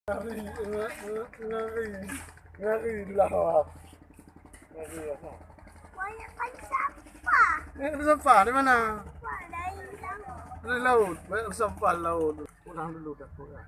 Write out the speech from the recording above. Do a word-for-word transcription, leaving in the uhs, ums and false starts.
Ngeri, ngeri, ngeri, ngeri lah. Ngeri lah. Banyak kali sampah. Banyak kali sampah di mana? Sampah dari laut. Dari laut. Banyak sampah laut. Pulang dulu dah pulang.